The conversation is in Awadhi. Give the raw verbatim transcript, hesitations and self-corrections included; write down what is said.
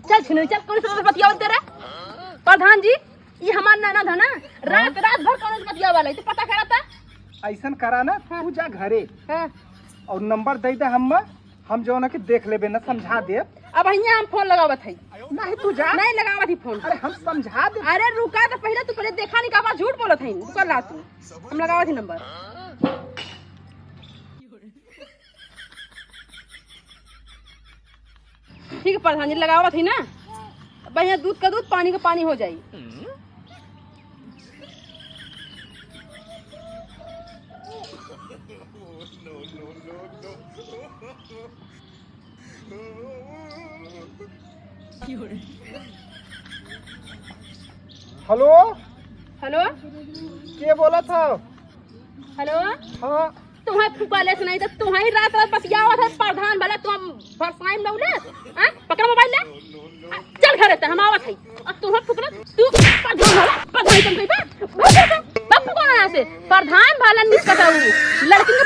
चल छिनरी, चल, कौन से बतियावत रे? प्रधान जी, ई हमार ननद है ना, रात, रात भर कौन से बतियावत है, तो पता करा था। ऐसन करा ना, हाँ। तू जा घरे हाँ। और नंबर दे दे हम, हम जौन है कि देख लेबे ना, समझा दे। अब हियाँ हम फोन लगावत है। नहीं, तू जा। नहीं लगावत ही फोन। अरे हम समझा दे। अरे रुका तो पहले, तू पहले देखा नहीं का झूठ बोलत है, रुका ला तू। हम लगावत ही नंबर। ठीक है प्रधान जी, लगावत ही ना। अब यहाँ दूध का दूध, पानी का पानी हो जाई। हेलो। हेलो। के बोलत हो? हेलो। हाँ। तुम्हें फुका लेस नहीं तो तुम्हें रात रात बतियावत है प्रधान भला, तुम भरसाई में लौले। हाँ, पकड़ मोबाइल ले। आ, चल घरे ते, हम आवत है। और तुम्हें फुकना, तू प्रधान भला, प्रधान तुम कहीं बा? भाग घर से। बाप फुका यहाँ से। प्रधान भला निकट आऊ। लड़किन के